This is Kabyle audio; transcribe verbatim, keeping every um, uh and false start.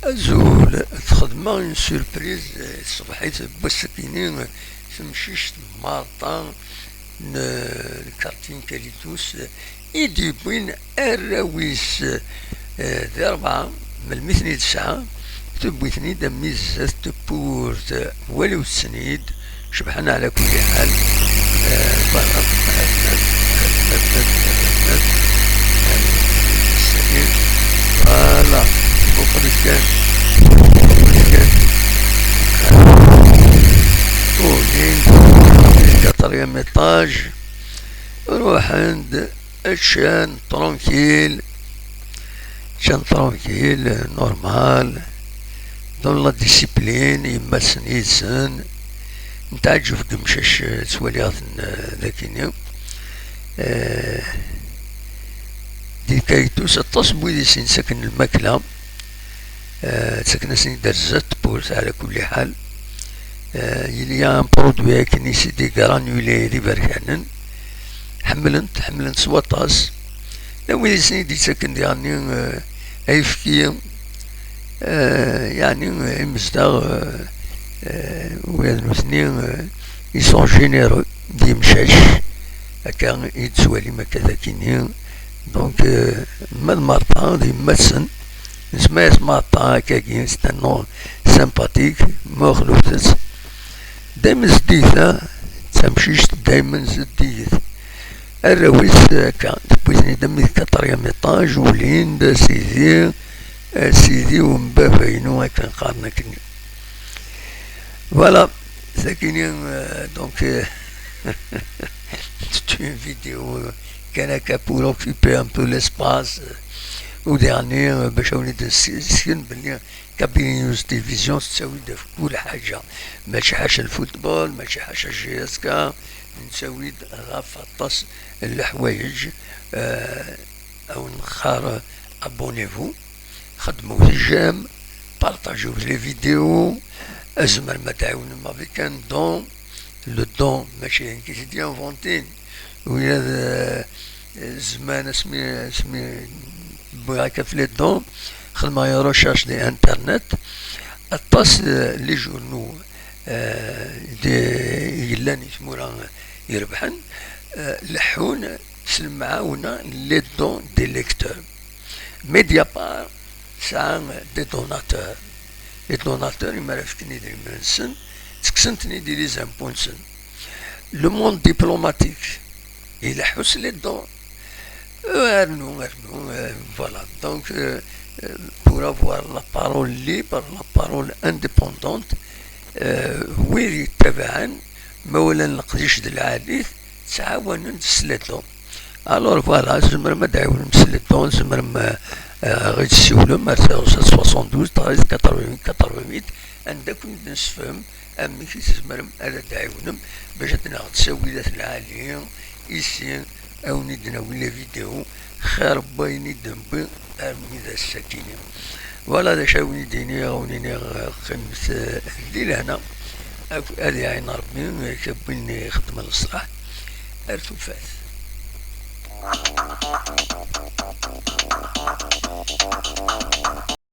Azul, txedmeɣ une surprise, eh, ṣṣbeḥ-is n wass-agi-nni, eh, temcict Marta n, eh, lkarti n Kalitus, eh, i d-yewwin arraw-is, eh, di rebɛa, melmi ten-id-tesɛa, tewwi-ten-id am zdat tewwurt, eh, waliwet-ten-id, cebḥen ɛla kulli ḥal. Eh, voilà. Voilà. Muqel kan. Muqel kan. Ulin. Quatrième étage. Ruḥen-d. Ččan tranquille, ččan tranquille, normal, dans la discipline, yemma-tsen yid-sen. Netɛeǧǧeb deg umcac, eh, ttwaliɣ-ten, eh, dagini. Eh, di Kaytus, aṭas n wid i sen-yettaken lmakla. Eh, ttaken-asen-id ar zdat tewwurt, ɛla kulli ḥal. Eh, il y a un produit akken i s-d-igranulé d iberkanen. Ḥemmlen-t, ḥemmlen-t s waṭas. Llan wid i sen-id-yettaken diɣenni, eh, ayefki, eh, yeɛni, eh, imezdaɣ, eh, eh, wid nutni, eh, ils sont généreux, d imcac, akka i d-tettwalim akka d akini. Donc, eh, ma d Marta, d yemma-tsen, Nesma-yas Marta, akkagi, c'est un nom sympathique, ma xlufet-tt. Daymen zeddiget, ah, d tamcict, daymen zeddiget. Arraw-is, akka, tewwi-ten-id armi d quatrième étage, ulin-d, a sidi, a sidi, u n baba-inu, akken qqaren akkenni. Voilà, c'est fini, euh, donc, euh, c'est une vidéo, euh, kan akka pour occuper un peu l'espace, euh, u diɣenni, euh, bac ad wen-id-nessken belli Kabyle News Télévision tettawi-d ɣef kul ḥaǧa, mačči ḥaca lfutbol, mačči ḥaca J S K, nettawi-d ɣef aṭas n leḥwayeǧ, euh, ad wen-nxar, euh, abonnez-vous. Xedmew j'aime, partagez les vidéos, tzemrem ad d-tɛiwnem avec un don. Le don, mačči d nekk i t-id-yinventin. Wid, euh, zzman asmi, asmi wwiɣ akka ɣef les dons, xedmeɣ une recherche di internet, aṭas, euh, les journaux, euh, di, i yellan i tmura irebḥen, euh, leḥḥun s lemɛawna, les dons des lecteurs. Mediapart tesɛa des donateurs. Les donateurs, imi ara fken idrimen-nsen, ttekksen-ten-id i les impôts-nsen. Le Monde Diplomatique, ileḥḥu s les dons. Euh, rnu, rnu, euh, voilà. Donc, euh, euh, pour avoir la parole libre, la parole indépendante, euh, wid yettabaɛen, ma walan leqdic d lɛali, ttɛawanen-d s les dons. Alors voilà, tzemrem ad d-tɛiwnem s les dons, tzemrem, euh, euh, ad ɣ-d-tessiwlem ar zéro sept soixante-douze treize quatre-vingt-huit quatre-vingt-huit, anda ken-id-nessefhem amek i tzemrem ad d-tɛiwnem bac ad naɣ-d tawilat lɛali, ici, ad wen-id-nawi les vidéos, xir n wayen i d-newwi armi d ass-agi-ni. Voilà d acu ara wen-id-iniɣ, ad wen-iniɣ, eh, qqimet, eh, di lehna, ak-, ad iɛin Rebbi, eh, win ixeddmen leṣlaḥ ar tufat.